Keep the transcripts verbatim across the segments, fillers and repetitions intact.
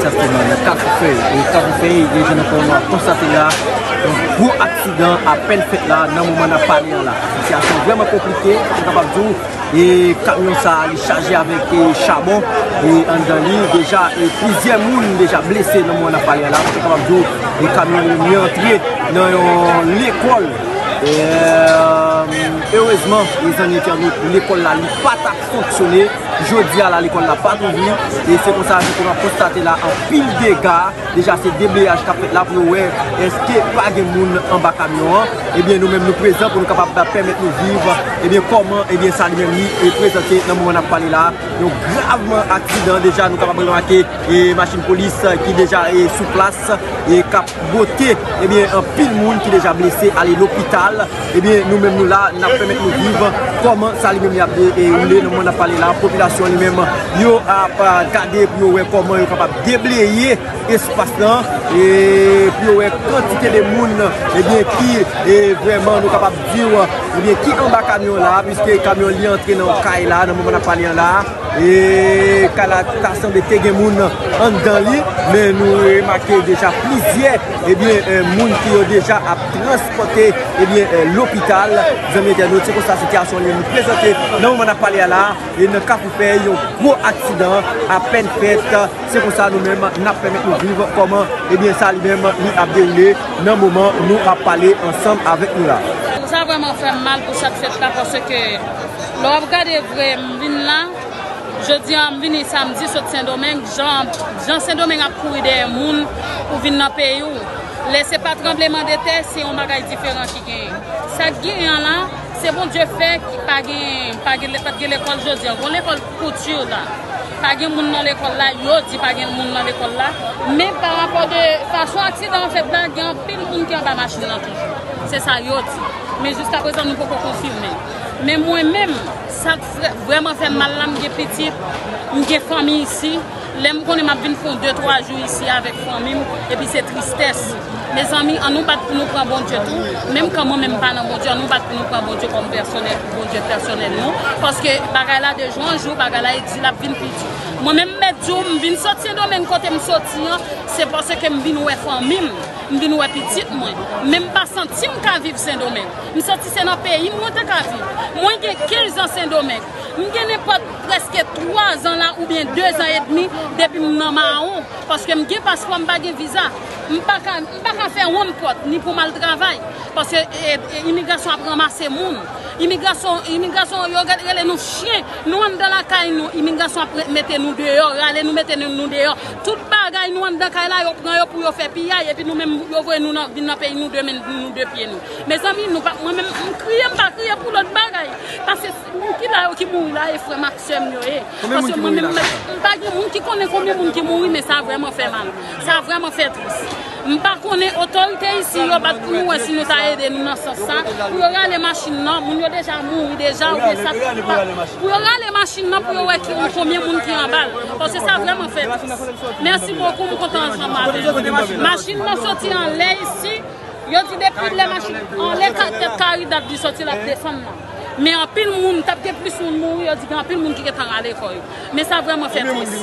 Egzakteman, nan Kafou Fèy. E Kafou Fèy, e jan nou konstate la, yon gwo aksidan apèn fèt la, nan moman n ap pale an la. Sitiyasyon vrèman konplike, nou kapab di w, e kamyon sa a, li chaje avèk, e chabon, e anndan li, deja, e plizyè moun deja blese nan moman n ap pale an la. Nou kapab di w, e kamyon li antre nan yon lekòl. E, erezman, mezanmi entènot, lekòl la, li pa t ap fonksyone. Jodi a la, lekòl la pa t ouvri. E se konsa, jan nou konstate la, anpil dega. Deja, se debleyaj k ap fèt la pou yo wè èske pa gen moun anba kamyon an. Ebyen, nou menm, nou prezan pou nou kapab pèmèt nou viv, ebyen, kòman, ebyen, sa li menm li, e prezante nan moman n ap pale la. Yon gravman aksidan, deja, nou kapab remake, e machin polis, e, ki deja, e, sou plas, e k ap bwote, ebyen, anpil moun ki deja blese ale lopital. Ebyen, nou menm nou la, n ap pèmèt nou viv kòman sa li menm li ap de-, e, woule nan moman n ap pale la. Popilasyon li menm, yo ap, a, gade pou yo wè kòman yo kapab debleye espas lan, e pou yo wè kantite de moun, ebyen, ki, e, vrèman nou kapab di w, ebyen, ki anba kamyon la, piske kamyon li antre nan kay la, nan moman n ap pale an la. E kay la ta sanble te gen moun anndan li, men nou remake deja plizyè, ebyen, e, moun ki yo deja ap transpòte, ebyen, e, lopital. Zanmi entènot, se konsa sitiyasyon li menm prezante nan moman n ap pale a la, e nan Kafou Fèy, yon gwo aksidan apèn fèt. Se konsa nou menm, n ap pèmèt nou viv kòman, ebyen, sa li menm, li ap dewoule nan moman nou ap pale ansanm avèk nou la. Sa vrèman fè m mal pou sa k fèt la, paske lè w ap gade vre, m vin la, jodi a, m vini samdi sot Sendomeng, jan, jan Sendomeng ap kouri dèyè moun pou vin nan peyi w. Lè se pa tranbleman de tè, se yon bagay diferan ki genyen. Sa k genyen an la, se Bondye fè ki pa gen, pa gen, pa t gen lekòl jodi a. Gon lekòl kouti la. Pa gen moun nan lekòl la, yo di pa gen moun nan lekòl la. Men pa rapò de fason aksidan an fèt la, gen anpil moun ki anba machin nan toujou. Se sa yo di. Men jiskaprezan, nou poko konfime. Men mwen menm, sa k vrè-, vrèman fè m mal la, m gen pitit, m gen fanmi isi. Lè m konnen m ap vin fè yon de twa jou isi avèk fanmi m, epi se tristès. Mezanmi, ann nou bat pou nou pran Bondye tou. Menm kan mwen menm m pa nan Bondye, ann nou bat pou nou pran Bondye kòm pèsonèl, Bondye pèsonèl nou. Paske bagay la de jou an jou, bagay la e di l ap vin pi di. Mwen menm m mèt di w, m vin sot Sendomeng kote m soti an, se paske m vin wè fanmi m, m vin wè pitit mwen. Men m pa santi m ka viv Sendomeng. M santi se nan peyi m mwen te ka viv. Mwen gen kenz an Sendomeng. M gen nenpòt prèske twa zan la oubyen de zan edmi depi m nan mawon, paske m gen paspò, m pa gen viza. M pa ka, m pa ka fè yon pòt ni pou m al travay, paske, e, e, imigrasyon ap ranmase moun. Imigrasyon, imigrasyon, yo rele nou chen. Nou anndan lakay nou, imigrasyon ap re-, mete nou deyò, rale nou, mete nou, nou deyò. Tout bagay nou anndan kay la, yo pran yo pou yo fè piyay, epi nou menm, yo voye nou nan, vin nan peyi nou de men nou, de pye nou. Mezanmi, nou pa, mwen menm, m kriye, m pa kriye pou lòt bagay. Paske moun ki la yo ki mouri la, e frè m ak sè m yo ye. Paske mwen menm, m pa gen moun ki konnen konbyen moun ki mouri, men sa vrèman fè mal. Sa vrèman fè tris. M pa konnen otorite isi yo bat pou nou wè si nou ta ede nou nan sans sa. Pou yo rale machin nan, moun yo deja mouri deja, oubyen sa pa. Pou yo rale machin nan, pou yo wè ki, konbyen moun ki anba l. Paske sa vrèman fè tris. Mèsi bokou, m kontan ansanm avè w. Machin nan soti anlè isi. Yo di depi lè machin anlè ka-, tèt Karidad li soti, l ap desann la. Men anpil moun, t ap gen plis moun mouri, yo di gen anpil moun ki gentan rale kò yo. Men sa vrèman fè tris.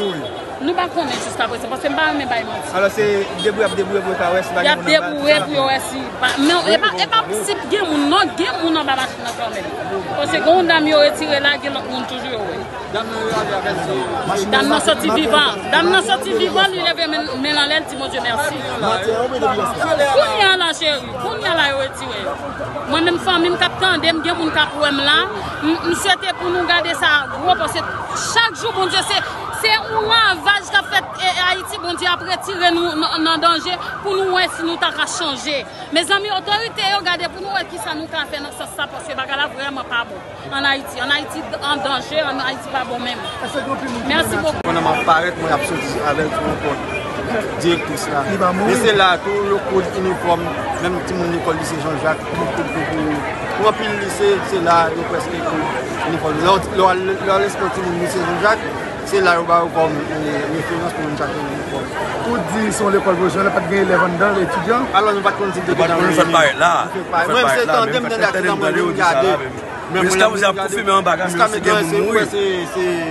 Nou pa konnen jiskaprezan, paske m pa renmen bay manti. Alò, se deboure y ap deboure pou yo ka wè si pa gen moun anba, se sa? Y ap deboure pou yo wè si pa, men e pa, e pa si gen moun, non, gen moun anba machin nan kanmenm. Paske gen yon dam yo retire la, gen lòt moun toujou yo wè. Dam nan soti vivan. Dam nan soti vivan, li leve men, men l anlè, l di Bondye mèsi. Kounye a la, cheri, kounye a la, yo retire yo. Mwen menm, fanmi m k ap tande m, gen moun k ap wè m la. M, m swete pou nou gade sa gwo, paske chak jou, Bondye, se, se yon ravaj k ap fèt, e, e, Ayiti, Bondye ap retire nou nan, nan danje pou nou wè si nou ta ka chanje. Mezanmi, otorite yo, gade pou nou wè kisa nou ka fè nan sans sa, paske bagay la vrèman pa bon. Ann Ayiti. Ann Ayiti an danje, ann Ayiti pa bon menm. Mèsi bokou. Pandan m ap parèt, mwen ap soti avèk yon kòd direktris la. Li pa mouri. Men se la tou, yo koud inifòm, menm timoun lekòl lise Jan Jak, yo koud pou, pou, pou anpil lise, se la, yo prèske koud inifòm. Lè w, lè w al, lè w al enspekte timoun lise Jan Jak, se la yo ba yo kòm, e, referans pou moun chak inifòm. Ou di se yon lekòl pwofesyonèl, pa t gen elèv anndan, etidyan? Alò, nou pa t konn si l te gen nan reyini. Nou fè parèt la. Menm se tande m tande aksidan, mwen vin gade. Men jiska prezan y ap konfime anba kamyon si gen moun mouri.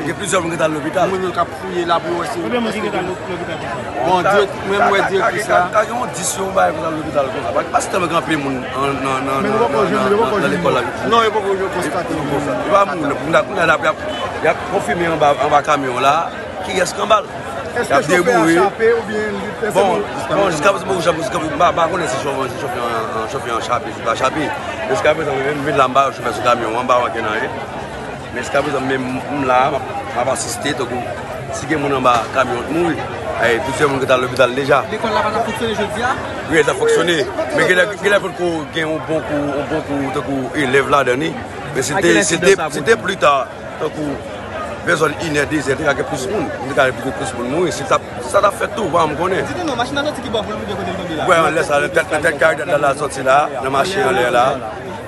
Gen plizyè moun ki t al lopital. Moun yo k ap fouye la pou yo wè si. Konbyen moun ki gentan lopital konsa? Bon, dirèk, mwen, m wè direktris la. Ka gen yon dis yon bagay konsa lopital konsa. Paske anpil moun nan lekòl la. Non, yo poko konstate. Yo pa moun, kounye a, kounye a, y ap, y ap konfime anba, anba kamyon la. Kiyès k anba l? Y ap deboure. Bon, bon, jiska prezan, bon, jiska prezan, m pa, m pa konnen si chofè, si chofè an, an, chofè an chape, si l pa chape. Men jiska prezan, mwen menm, m vin la, m pa wè chofè sou kamyon an, m pa wè ankenn anyen. Men jiska prezan, menm m la, m ap, m ap asiste, tankou, si gen moun anba kamyon k mouri, e, plizyè moun ki t al lopital deja. Lekòl la pa t ap fonksyone jodi a? Wi, l t ap fonksyone. Men genlè, genlè potko gen yon bon kou, yon bon kou, tankou, elèv ladan li. Men se te, se te, se te pli ta. Tankou, vè zòn inè, dezè, te ka gen plis moun. Te ka gen plis moun mouri. Si sa, si sa t ap fèt tou, pa m konnen. Di nou non, machin nan soti ki bò pou l rive kote l tonbe la? Wè, anlè sa, nan tèt, nan tèt kay la, la soti la, nan mache anlè la.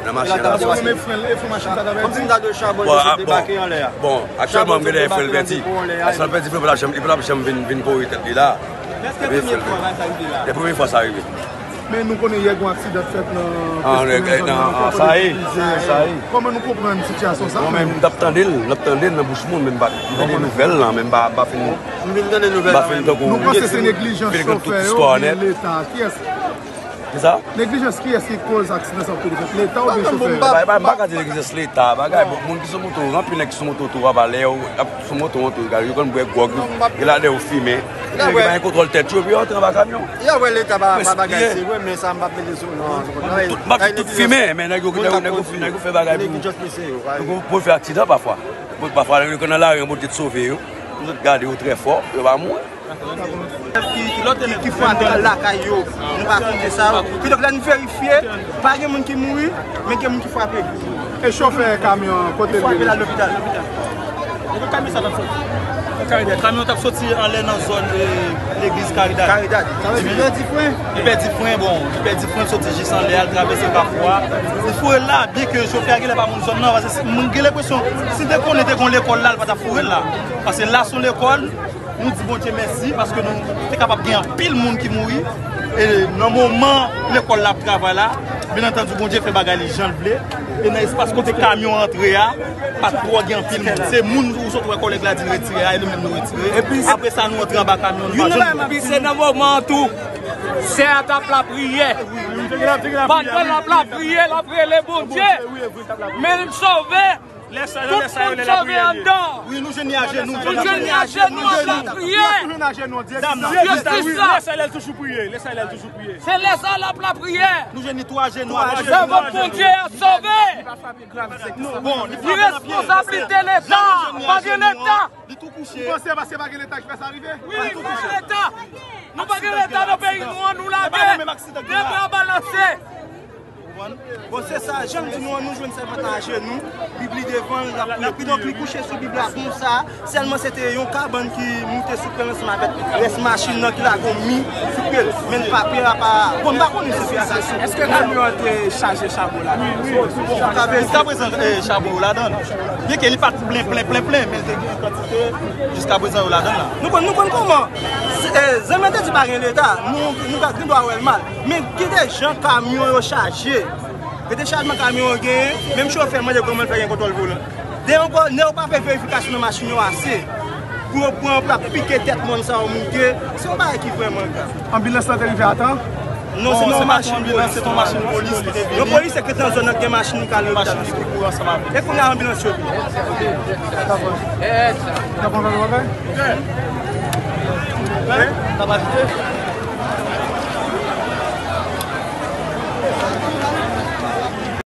Nan mache la. Paske ou menm fren l, e fren machin sa t ap pèdi. Kòmsi m ta dwe chabon yo sot debake anlè a. Bon, aktyèlman, m gen lè fren l pèdi. Sa l pèdi, fren pa t ap janm, li pa t ap janm vin, vin kore tèt li la. Epi fren l. Se premye fwa sa rive. Men nou konnen yè gon aksidan t fèt nan Preston, nan zòn nan, kote gen plizyè. Kòman nou konprann sitiyasyon sa? Bon, men m t ap tande l, m t ap tande l nan bouch moun, men m pa t tande nouvèl lan, men m pa, m pa fin, m pa fin tankou. Nou panse se neglijans chofè yo oubyen Leta? Kiyès? Kisa? Neglijans kiyès ki koz aksidan sa yo te fèt? Leta oubyen chofè yo? M pa, m pa ka di neglijans Leta, bagay, bon, moun ki sou moto, anpil nèg ki sou moto tou, apa lè yo ap sou moto an tou, yo konn bwè gwòg, yo, yo la lè yo fimen. Nèg yo pa gen kontwòl tèt yo, epi yo antre anba kamyon. Yo wè Leta pa, pa bagay, se vre, men sa m p ap mete sou non. M p ap di tout fimen, men nèg yo, nèg yo, nèg yo fè bagay pou, pou, pou fè aksidan pafwa. Pafwa, yo nan lari an, Bondye t sove yo. Nou t gade yo trè fò, yo pa mouri. Ki, ki lòt elèv ki frape lakay yo, nou pa konte sa yo. Kidonk, lè n verifye, pa gen moun ki mouri, men gen moun ki frape. E chofè kamyon an, kote l ye? Frape l al lopital. Kote kamyon sa t ap soti? Karidad. Kamyon t ap soti anlè nan zòn, eh, legliz Karidad. Karidad. Sa vle di li pèdi fren? Li pèdi fren, bon, li pèdi fren, soti jis anlè a, l travèse Kafou a. Li foure l la, byenke chofè a genlè pa moun zòn nan, paske si, m gen lenpresyon, si l te konnen te gon lekòl la, l pa t ap foure l la. Paske la se yon lekòl, nou di Bondye mèsi, paske nou te kapab gen anpil moun ki mouri. E nan moman lekòl la ap travay la, byen antandi, Bondye fè bagay li jan l vle. E nan espas kote kamyon antre a, pa t twò gen anpil moun. Se moun ou sot wè kòlèg la di retire a, e nou menm nou retire. Apre sa, nou antre anba kamyon, nou pa jwenn moun. Epi se nan moman an tou, sè a t ap lapriyè. Pandan l ap lapriyè, l ap rele Bondye. Men l sove. Tout moun sove anndan. Wi, nou jwenn li ajenou. Nou jwenn li ajenou, ap lapriyè. Jistis la. Lè sa l toujou priye. Lè sa l toujou priye. Se lè sa l ap lapriyè. Nou jwenn li tou ajenou. Sèvant Bondye a sove. Li responsablite Leta. Pa gen Leta. Li tou kouche. Ou panse paske pa gen Leta ki fè sa rive? Wi, pa gen Leta. Nou pa gen Leta nan peyi nou an, nou lage. De bra balanse. Bon, se sa, jan m di nou an, nou jwenn sèvant la ajenou, Bib li devan l, l ap priye. Kidonk, li kouche sou Bib la konsa, sèlman se te yon kabann ki moute sou pye l ansanm avèk rès machin nan ki lage yon mi sou pye l. Men pa pye a pa, bon, m pa konnen si se sa. Èske kamyon an te chaje chabon ladan? Bon, jiska prezan, eh, chabon yo ladan. Byenke li pa t plen, plen, plen, plen, men l te gen kantite, jiska prezan yo ladan la. Nou konn, nou konn kòman, eh, zanmi an te di pa gen Leta, nou, nou gen dwa wè l mal. Men gade jan kamyon yo chaje. Gade chajman kamyon yo genyen, menm chofè mande kòman l fè gen kontwòl volan. De ankò, nèg yo pa fè verifikasyon nan machin yo ase pou yo pran, pou y ap pike tèt mòn sa yo moute. Se yon bagay ki vrèman grav. Anbilans lan te rive a tan? Non, se yon machin polis. Se yon machin polis ki te vini. Yon polis ki te nan zòn nan, gen machin ki al lopital. Machin ki kouri ansanm avè l. E kounye a anbilans yo vini. Dakò. Dakò, dakò, dakò. Hein? N ap ajoute?